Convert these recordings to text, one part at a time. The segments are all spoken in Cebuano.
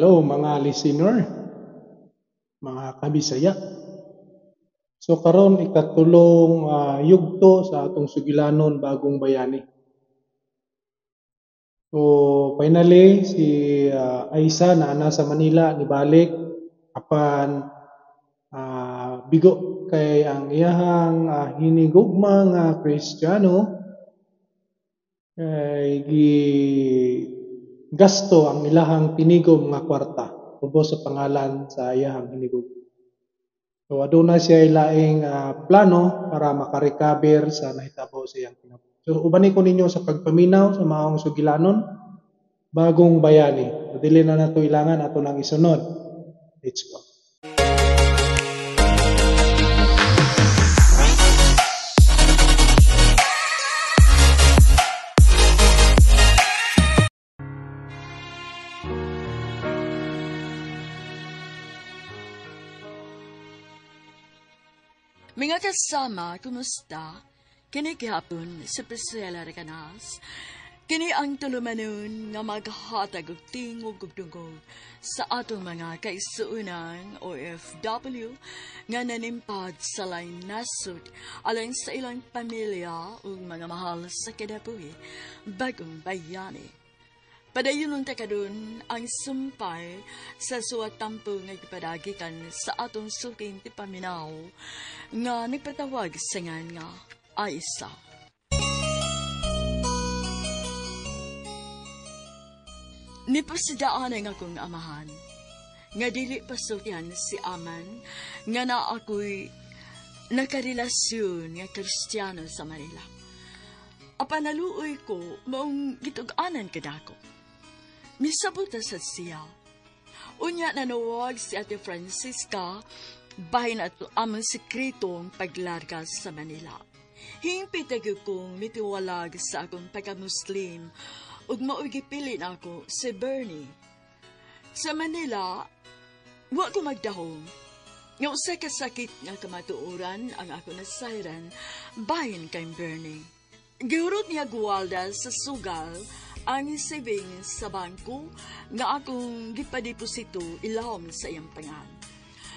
Hello mga listener, mga kabisaya. So karon ikatulong yugto sa atong sugilanon Bagong Bayani. So finally si Aiza naa sa Manila nibalik apan bigo kay ang iyahang hinigugma nga Kristiyano kay gi gasto ang ilahang tinigom nga kwarta ubos sa pangalan sa iyahang hinigugma. So aduna siya laing plano para makarecover sa nahitabo sa iyang kinabuhi. So ubani ko ninyo sa pagpaminaw sa maong sugilanon Bagong Bayani. So, dili na nato ilangan, ato nang isunod. Let's go. Mga kasama, kumusta? Kini gihapon sa Priscilla Recanas. Kini ang tulumanon nga maghatag og tingog ug dungog sa atong mga kaisuunang OFW nga nanimpad sa laing nasod alang sa ilang pamilya ug mga mahal sa kinabuhi, Bagong Bayani. Padayon unta karon ang sumpay sa suwat tampo nga gipadagikan sa atong suking tipaminaw nga nagpatawag sa ngan nga Aiza. Nipasidaan ang akong amahan, nga dili pasultihan si Aman, nga na ako'y nakarelasyon nga Kristiyano sa Manila. Apan naluoy ko, maong gitug-anan kadako. Misabot sa siya. Unya nanawag si Ate Francisca, bahin ato among sekretong paglarga sa Manila. Hingpit agyo kong mitiwalag sa akong pagka-Muslim, ug mao'y gipili na ako si Bernie. Sa Manila, wa ko magdahom. Nga usa ka sakit nga kamatuoran ang ako nasayran bahin kay Bernie. Gihurot niya guwalda sa sugal ang savings sa bangko nga akong gipadeposito ilawom sa iyang pangan.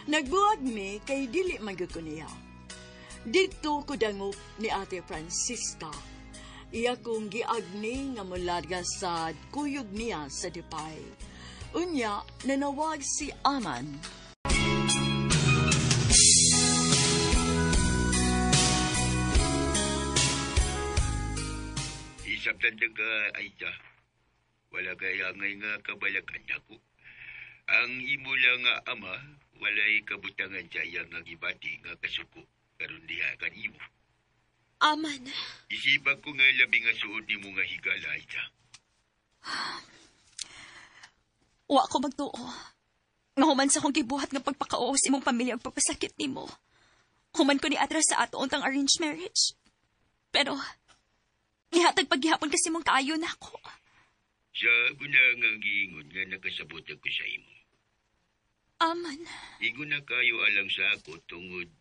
Nagbuwag mi kay dili man gyud ko niya. Didto ko dangop ni Ate Francisca. Iya kong giagni nga mularga sa kuyog niya sa Dubai. Unya, nanawag si Aman. Isabtan ka, Aiza. Wala kaya ngay nga kabalakan ako. Ang imo lang nga ama, walay kabutangan sa iya nga gibati nga kasuko. Karon diha kan imo. Aman. Isipan ko nga labi nga suod ni mo nga higala, Aiza. Wa ko magtuo. Nga human sa akong gibuhat nga pagpakauo sa imong pamilya ang pagpasakit nimo. Human ko ni atras sa ato untang arranged marriage. Pero, nihatag paghihapon kasi mong kaayo na ako. Sa guna nga giingon nga nakasabot ako sa imo. Aman. Ingon na kayo alang sa ako tungod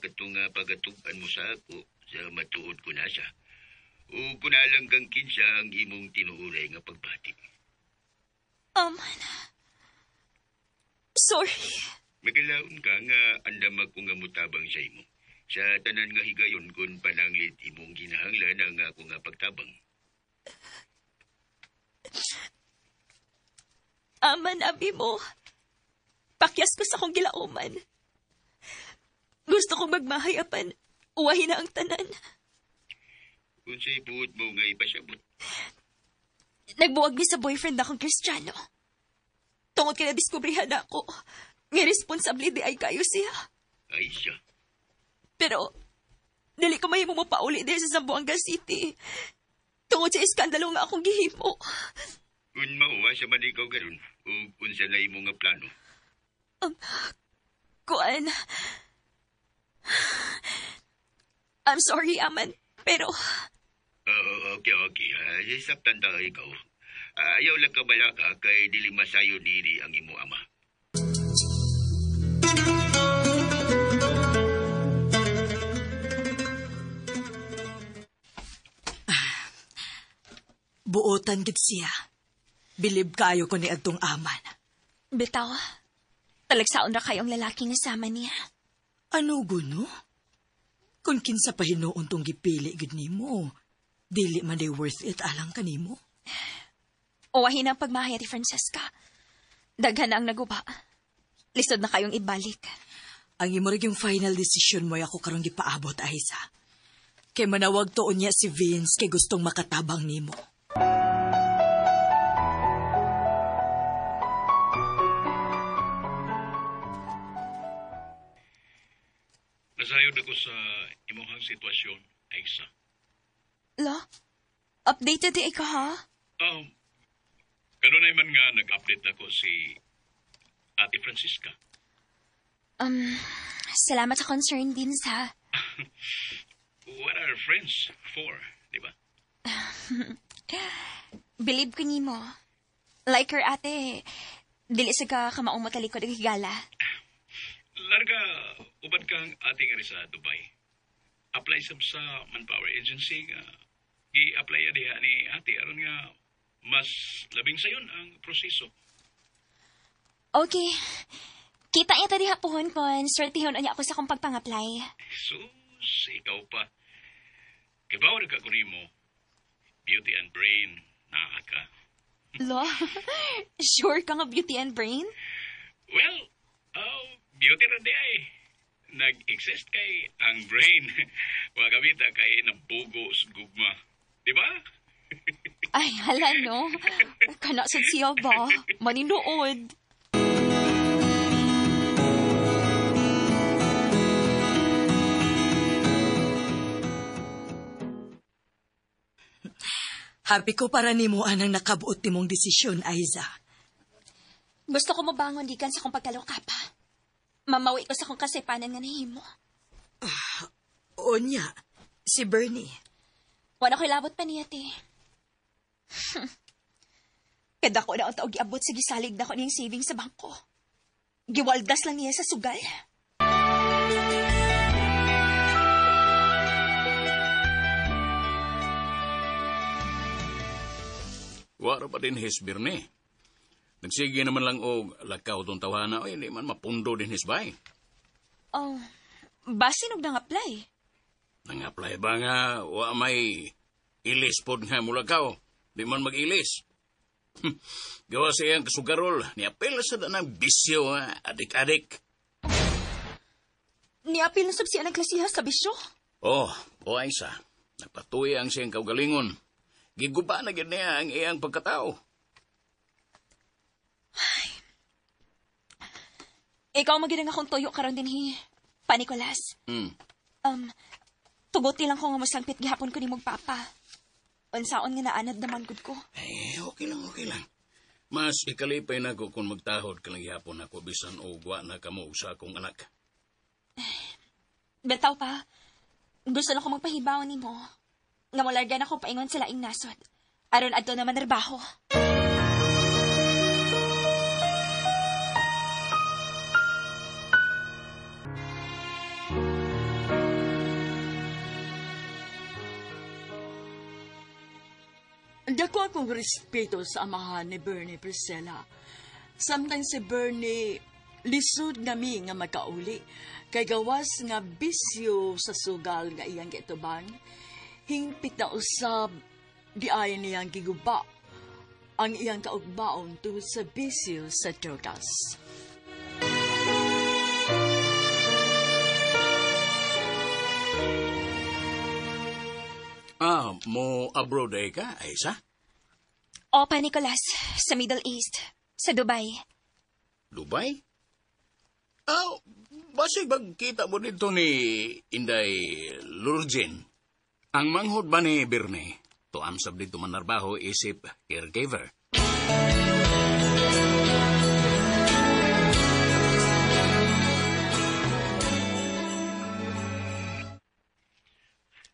katunga pagatug-an mo sa ako sa matuod ko na siya. O kunalang kang kinsa ang imong tinuuray nga pagbati. Aman. Sorry. Magalaon ka nga andam ako nga mutabang sa imo. Sa tanan nga higayon kun pananglit imong ginahanglan ang ako nga pagtabang. Aman, abi mo. Pakyas ko sa akong gilauman. Gusto kong magmahay apan uwahin na ang tanan. Unsay buot mo nga ipasabot? Nagbuwag mi sa boyfriend akong Kristiyano. Tungod kay nadiskubrihan ako, nga responsable di ay kayo siya. Ay siya. Pero, dili ko mahimo mo pauli diri sa Zamboanga City. Tungod sa iskandalo nga akong gihimo. Kun mauwa sa man ikaw karon, ug unsa na imo nga plano? Kuan. I'm sorry, Aman, pero... Okay, okay. Saktan ta ikaw. Ayaw lang ka balaka kay dili masayo diri ang imo ama. Buotan gid siya. Bilib kaayo ko ni adtong Aman. Bitaw, talagsaon ra kayong lalaki nga sama niya. Ano guno? Kung kinsa pa hinuon tong gipili gud nimo, dili man day worth it alang kanimo. Uwahin ang pagmahay, Ate Francesca. Daghan na ang naguba. Lisod na kayong ibalik. Ang imo yung final decision mo ako karong gipaabot, Aiza. Kay manawag tuon niya si Vince kay gustong makatabang nimo. Nasayod ako sa imuhang sitwasyon, Aiza. Lo, updated di ka ha? Kanunay man nga nag-update ako si Ate Francisca. Salamat sa concern, Vince, ha? What are friends for, di ba? Believe ko nimo. Like her, ate, dili sa ka kamaong matalikod ang higala. Larga, ubad kang ating ari sa Dubai. Apply sab sa Manpower Agency nga gi-apply diha ni ate aron nga mas labing sayon ang proseso. Okay. Kita niya diha pohon kon swertihon unya ako sa akong pagpang-apply. Sus, ikaw pa. Kibaw ra ka kunimo. Beauty and brain naa ka. Lo, sure ka nga beauty and brain? Well, beauty ra di ay. Nag-exist kay ang brain. Wa gamita kay nabugo sa gugma. Di ba? Ay, hala no. Kana sad siya ba? Maninuod. Happy ko para nimo anang nakabuot nimong desisyon, Aiza. Gusto ko mabangon gikan sa akong pagkaloka pa. Mamawi ko sa akong kasaypanan nga nahimo. Onya, si Bernie. Wala ko'y labot pa niya, te. Kada ko na ang taog giabot sa gisalig na ko niyang savings sa bangko. Giwaldas lang niya sa sugal. Wara pa din his Bernie. Nagsige naman lang og lakaw tong tawana, oy, di man mapundo din his bay. Oh, basin og nang-apply. Nang-apply ba nga, wa may ilis pod nga mulakaw. Di man mag-ilis. Gawa sa iyang kasugarol, niapil sa danang bisyo, adik-adik. Niapil na sab siya ng klasiha sa bisyo? Oh, Aiza. Nagpatuya ang siyang kaugalingon. Giguba na gid niya ang iyang pagkatao. Ay. Ikaw magid ang akong tuyo karon dinhi, pa Nicolas. Tuguti lang ko nga mosangpit gihapon ko nimog papa. Unsaon nga naanad naman gud ko. Eh, okay lang, okay lang. Mas ikalipay na ko kung magtahod ka lang gihapon ako bisan og wa na kamo sa akong anak. Bitaw pa, gusto lang ko magpahibaw nimo. Nga molargan ako paingon sa laing nasod. Aron adto naman trabaho. Dako akong respeto sa amahan ni Bernie, Priscilla. Samtang si Bernie, lisod nami nga magkauli. Kay gawas nga bisyo sa sugal nga iyang gitubang, hingpit na usab, di ay niyang giguba ang iyang kaugbaon tungod sa bisyo sa drogas. Mo abroad ay ka, Aiza? Opa, Nicolas, sa Middle East, sa Dubai. Dubai? Basig bagkita mo dito ni Inday Lurgin. Ang manghod ba ni Bernie, tuam sab dito manarbaho isip caregiver.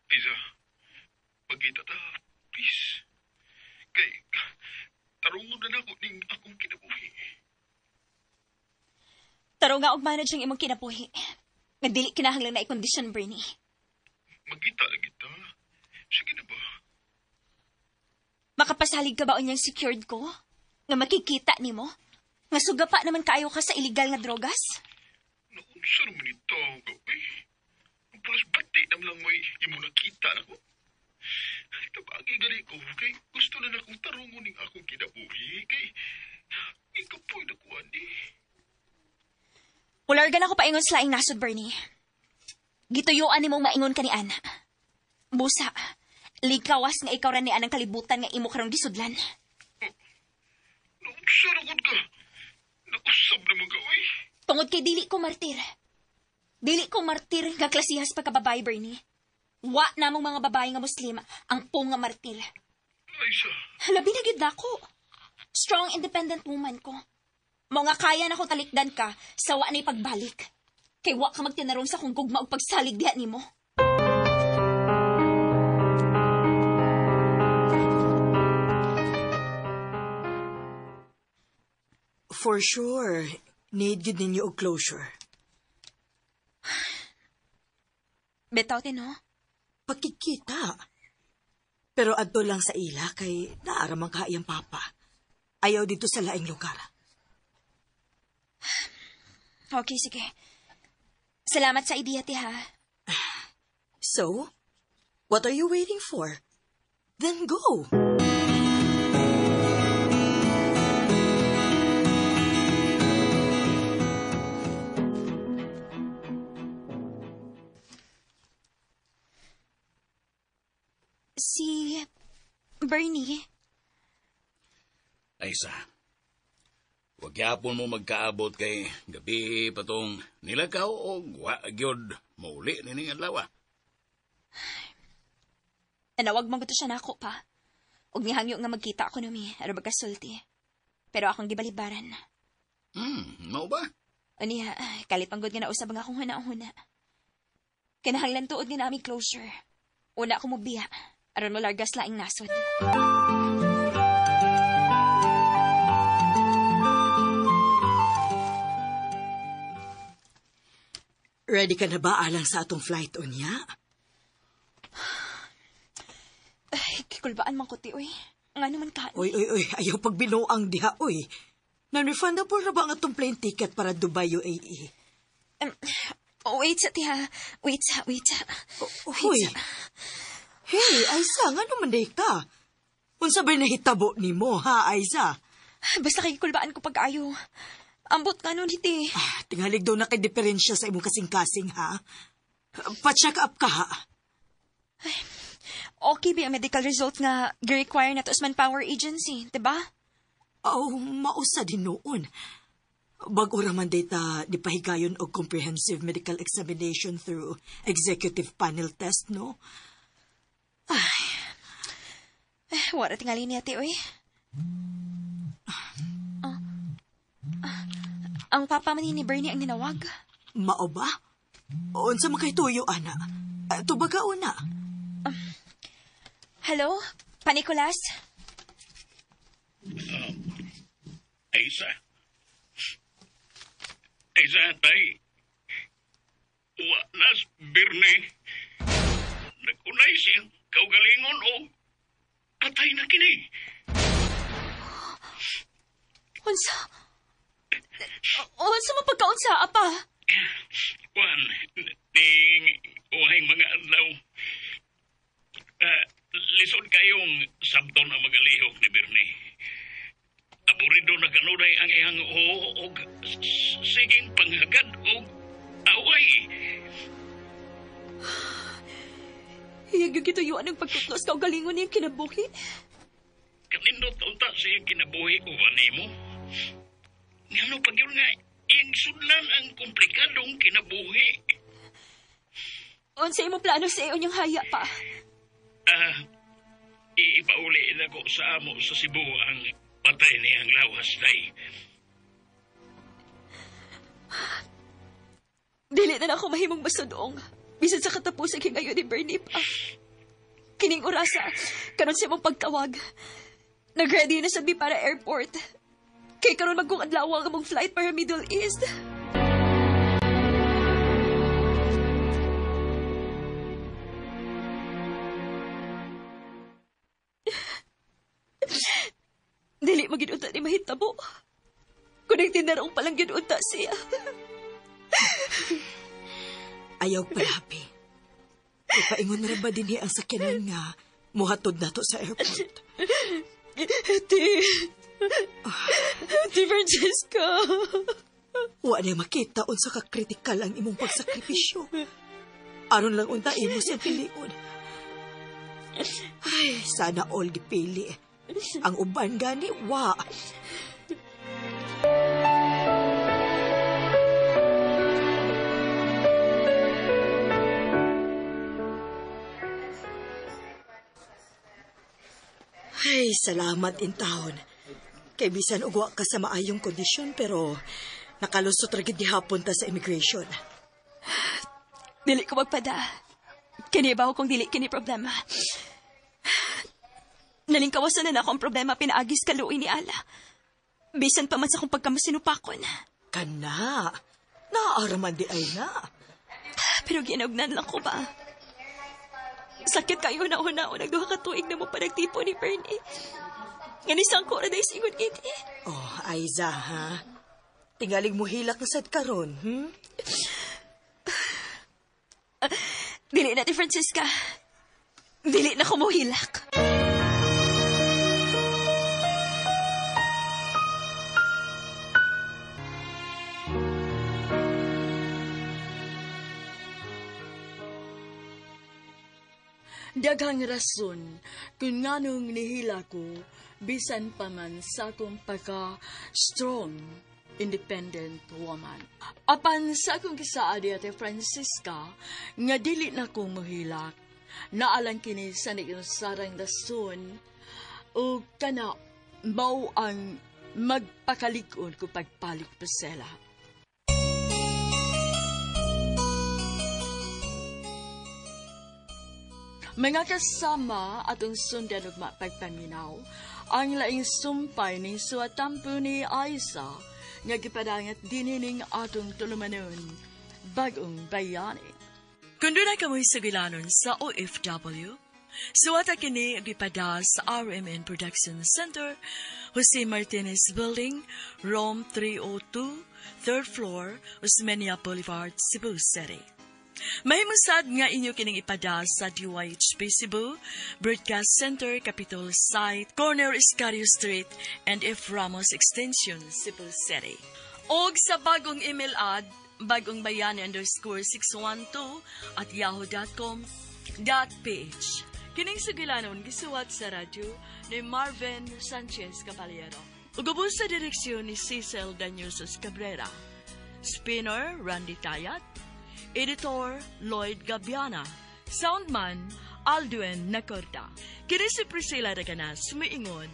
Aiza, pagkita ta, please. Kay, tarungon na nako ning akong kinabuhi. Tarong nga og manage ang imong kinabuhi. Nga dili kinahanglan na i-condition, Bernie. Magkita lagi ta. Sige na ba? Makapasalig ka ba unyang secured ko? Nga makikita nimo? Nga sugapa naman kaayo ka sa illegal nga drogas? Naunsa naman ito, gabi. Ang pulos bati naman lang mo'y imo nakita na ko. Ay, tabagi gali ko, kay gusto na akong tarungon ning akong kinabuhi, kay ikapoy na ko, ani. Ulargan ako paingon sa laing nasod, Bernie. Gituyuan ni mong maingon ka ni Ana. Busa, likawas nga ikaw ran ni Anang kalibutan nga imo karong gisudlan. Naunsa na gud ka. Nausab naman ka, oy. Tungod kay dili ko martir. Dili ko martir nga klasihas pagkababae, Bernie. Wa namong mga babae nga Muslim ang pong nga martir. Aisa. Labi na gyud nako. Strong independent woman ko. Mao nga kaya na ko talikdan ka sa wa na'y pagbalik. Kay wa ka magtinarong sa kung gugma og pagsalig diha nimo. For sure, need gid ninyo og closure. Bitaw din, no? Pagkikita. Pero adto lang sa ila kay naaramang ka iyang papa. Ayaw dito sa laing lugar. Okay, sige. Salamat sa idea, ti, ha? So, what are you waiting for? Then go! Si Bernie. Aisa, wag yapon mo magkaabot kay gabi patong nilakaw o wa gyud mauli nining adlaw. Nanawag man gusto siya nako pa. Og nihangyo nga magkita ako numi, aron magkasulti. Pero akong gibalibaran. Mao ba? Unya, kalit pang gud nga nausab ang akong huna-huna. Kinahanglan tuod nga nami closure. Una ko mobiya, aron mo largas laing nasod. Ready ka na ba alang sa atong flight, unya? Ay, kikulbaan man ko ti, uy. Nga naman ka. Uy, uy, uy, ayaw pagbinuang diha, uy. Non-refundable na ba ang atong plane ticket para Dubai, UAE? Wait sa, tiha. Wait sa, wait sa. Uy. Hey, Aiza, nga naman day ka? Unsa ba'y nahitabo ni mo, ha, Aiza? Basta kay kulbaan ko pag-ayo. Ambot nga nun, hiti. Ah, tingalig daw na kay diferensya sa imong kasing-kasing, ha? Pa-check up ka, ha? Ay, okay ba ang medical result nga gi-require na to sa Manpower Agency, diba? Oh, mausa din noon. Bag-o raman data di pahigayon og comprehensive medical examination through executive panel test, no? Ay, wala tingali niya, ti, uy. Ang papa man ni Bernie ang ninawag. Mao ba? Unsa man kay tuyo, ana? Tubaga una. Hello? Pa Nicolas? Aisa. Aisa, tay. Wa nas Bernie. Nag-unay siyang kaugalingon o patay na kini. Unsa? Unsa mapagkaunsa, apa? Juan, ting uwahing mga adlaw. Lisod kayong sabton ang magalihok ni Bernie. Aburido na kanunay ang iyang og siging panghagad og away. Hiyag yung gituyuan ng pagkutlos kaugalingon niyang kinabuhi. Kanindot unta sa iyang kinabuhi uban nimo. Ngano pag yun nga, iyang sudlan ang komplikadong kinabuhi. Unsa imong plano sa iyo niyang haya pa? Ipauli na ko sa amo sa Cebu ang patay niyang lawas, tay. Dili na ako mahimong masudong. Bisan sa katapusan kay ngayon ni Bernie pa. Kining orasa, karon sa imong pagtawag. Nag-ready na sa para airport. Kay karon magkong adlaw ang among flight para Middle East. Dili maginuta ni mahitabo. Kung nagtinarong palang yun unta siya. Ayaw palabi. Ipaingon ra ba din ang sakyanan nga muhatod nato sa airport? Ate Francesca. Wa niya makita unsa ka kritikal ang imong pagsakripisyo. Aron lang unta imo siyang pilion. Ay, sana all gipili. Ang uban gani, wa. Ay, salamat in taon. Kay bisan ugwa ka sa maayong kondisyon pero nakalusot ra gid gihapon ta sa immigration. Dili ko magpada. Kini ba kung dili kini problema? Nalingkawasan na ako ang problema pinaagis kaluoy ni Ala. Bisan pa man sa akong pagkamasinupakon. Kana, naaaraman di ay na. Pero ginaugnan lang ko ba? Sakit kayo na una o nagduha ka tuig na mo pa nagtipo ni Bernie.Ganisang ko na singon ini. Oh, Aiza, ha? Tingalig mo hilak na sad karon, Dili na ti Francisca. Dili na ko mohilak. Daghang rason kung nganong nihila ko bisan pa man sa akong pagka-strong, independent woman. Apan sa akong gisaad ni Ate Francisca, nga dili na ko mohilak, naalang kini sa niinsarang rason o kana mao ang magpakalig-on ko pagpalit pa sila. Mga kasama atong sundan ug mapagpaminaw, ang laing sumpay ning suwatampo ni Aiza nga gipadangat dinining atong tulumanon, Bagong Bayani. Kung doon na kamoy sugilanon sa OFW, suwata kini gipada sa RMN Production Center, Jose Martinez Building, Room 302, 3rd floor, Osmeña Boulevard, Cebu City. Mahimusad nga inyo kining ipada sa DYHP Cebu, Broadcast Center, Capitol Site, Corner Escario Street, and F. Ramos Extension, Cebu City. Og sa bagong email ad, bagongbayani_612@yahoo.com.ph. Kining sugilanon gisuwat sa radyo ni Marvin Sanchez Caballero. Ug ubos sa direksyon ni Cecil Daniusos Cabrera. Spinner, Randy Tayat. Editor, Lloyd Gabiana. Soundman, Aldwin Nacorda. Kini si Priscilla Raganas, sumiingon.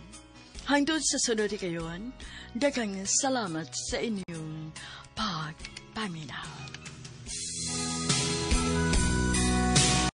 Hangtod sa sunod kayon, daghang salamat sa inyong pagpaminaw.